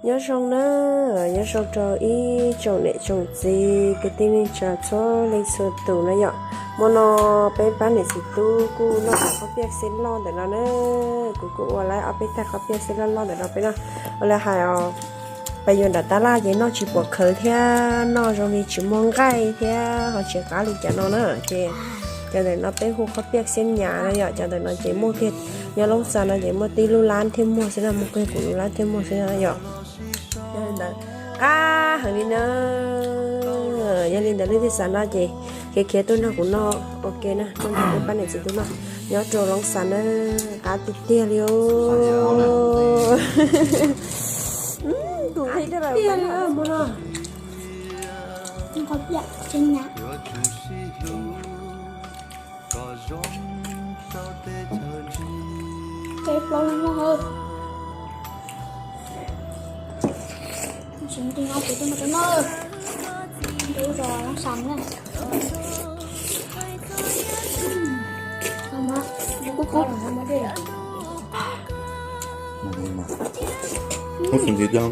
Nyob zoo na, nyob zoo rau ib tsoom niam tsoom txiv kwv tij neej tsa txhua leej txhua tus na yom. Hmo no peb pab niam txiv tub kuj noj tau qhob piaj xeb loj ntawm no na. Kuv kuj ua lawm ob peb tag qhob piaj xeb loj loj ntawm no peb noj. Ua li hais os, peb yuav nram tab laj ces noj tsis pom khawv thiab noj zoo li tsis muaj nqaij thiab ho tsis qab li cas no na. Ces cov ntawm no peb hu qhob piaj xeb nyas no yom, cov ntawm no ces muaj kiag nyob Loob Xas no ces muaj tib lub lab thiaj muaj xwb na, muaj kiag kuv lub lab thiaj muaj xwb na yom. Yog li ntawd, qab heev li na. Yog li ntawd leej twg xav noj ces khiav khiav tuaj nrog kuv noj ua ke na, tuaj nrog peb pab niam txiv tub noj nyob rau Loob Xas na. Qab tiag tiag li os. Tus qhib thiab lawm, muaj no. Peb plaub leeg no, tsis nti no kuv tuaj no, tuaj no, tuaj zos Loob Xas na. Kub kub. Hnub xus ntxiv coj.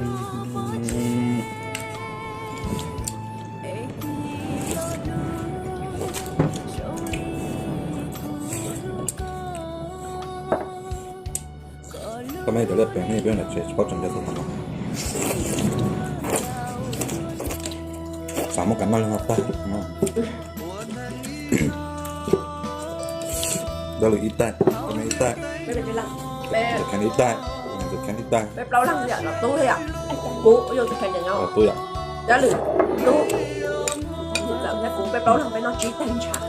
Koj mej cov liaj plees ne peb nram tsev tsis paub tseem cov xav tau no. Xav muab kav noj li ho tag. Dab lwm ib taig, koj mej ib taig, Ntxawm Kheev ib taig, Ntxawm Kheev ib taig. Peb plaub leeg yom, los tub thiab yom. Kuv yog Ntxawm Kheev, los tub yom. Dab lwm tub, Ntxawm thiab kuv peb plaub leeg peb noj tsib teg ntshav.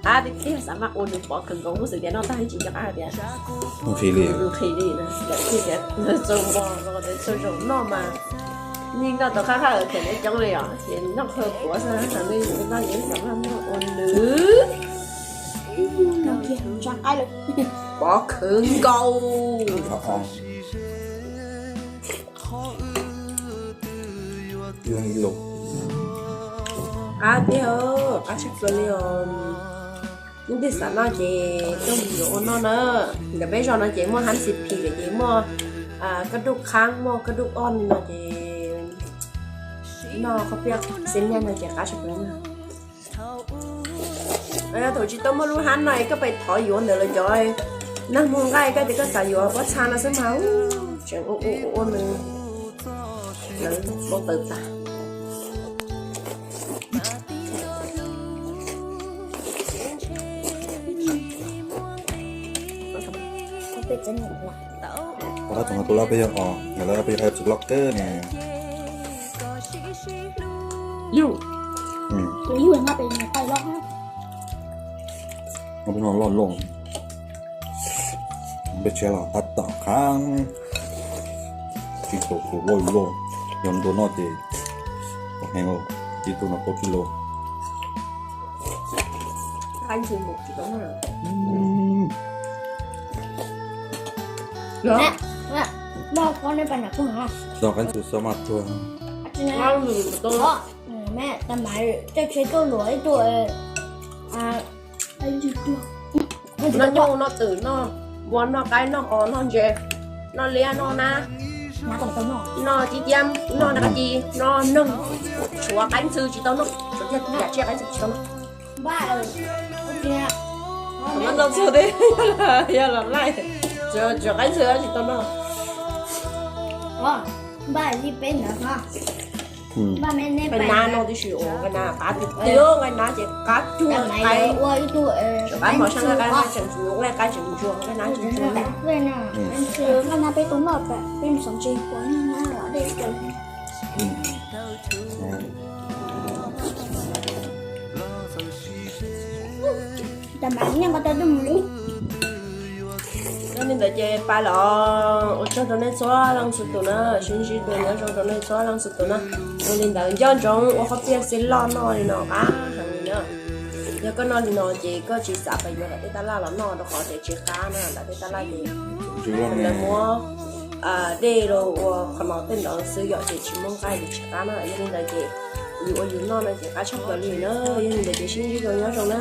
Qab tiag tiag, xav mas ua nws pov khawv nkaus, hnub xwb tias noj tag tsis nco qab tias nqhis li, nqhis li, tias txaus npo, txaus zaum noj mas yeej noj tau qab qab kheem coob li os, ces noj qhov quav xwb, nej noj ces xav mas noj ua nws pov khawv nkaus. Qab tiag, qab tshaj plaws li os. Leej twg xav noj ces tuaj mus yuav ua noj na. Ntawm peb zos no ces muaj hab xi phis lawm ces muaj kab duj qhaab muaj kab duj oj li no ces noj qhov piaj xeeb nyaj no ces qab tshaj plaws na. Yog thaum tsis tau muaj lub hab no es koj pais thov yuav ntawm lawv cov nag hmo nqaij koj tias koj xav yuav pob txha no xwb mas tseem ua ua ua nws lawv ua tawm tas. Qhov dab txog no tus lab peb yog os, yog lab peb yog tsis loj kawg ne. Yus, tus yus no peb no loj loj. Peb tseg los tab tom qab tsis tau tus loj loj, yog ntua noj ces heev, ib tug no pab tsis loj. Tau qaib ntxhw xav mas tuag. Noj nyuj noj twm noj npua noj qaib noj qos noj ntses noj liab noj nab noj cib ciab noj dab tsi noj noog, tshuav qaib ntxhw tsis tau noj, tshuav tiag yam tsiaj qaib ntxhw tsis tau noj. Txhua teb yog los laij, tshuav qaib ntxhw tsis tau noj. Npaj li peb ntawd no. Npaj me ne nqaij nab no tib si, nqaij nab qab tiag tiag, nqaij nab ces qab cuag qaib, tshuav qaib mos sab nqaij nab tseem tsis nyuaj, nqaij qaib tseem ntsuag, nqaij nab tseem ntsuag. Nqaij nab peb tau noj pem peb mus xov ntse puas nab los dej. Yog li ntawd ces pab los ua tsaug rau nej txhua leej txhua tus na, sib ntsib dua nyob zoo rau nej txhua leej txhua tus na. Yog li ntawd nco ntsoov ua qhov piaj xeb loj noj li no qab heev li na. Yog koj noj li no ces koj tsis xav pais yuav tom tej tab laj los noj rau qhov tias tsis qab na, tom tej tab laj ces lawv muab dej rau ua qhov no tej ntawd xwb yom, ces tsis muaj nqaij ces tsis qab na. Yog li ntawd ces yus ua yus noj no ces qab tshaj plaws li na. Yog li ntawd ces sib ntsib dua nyob zoo na.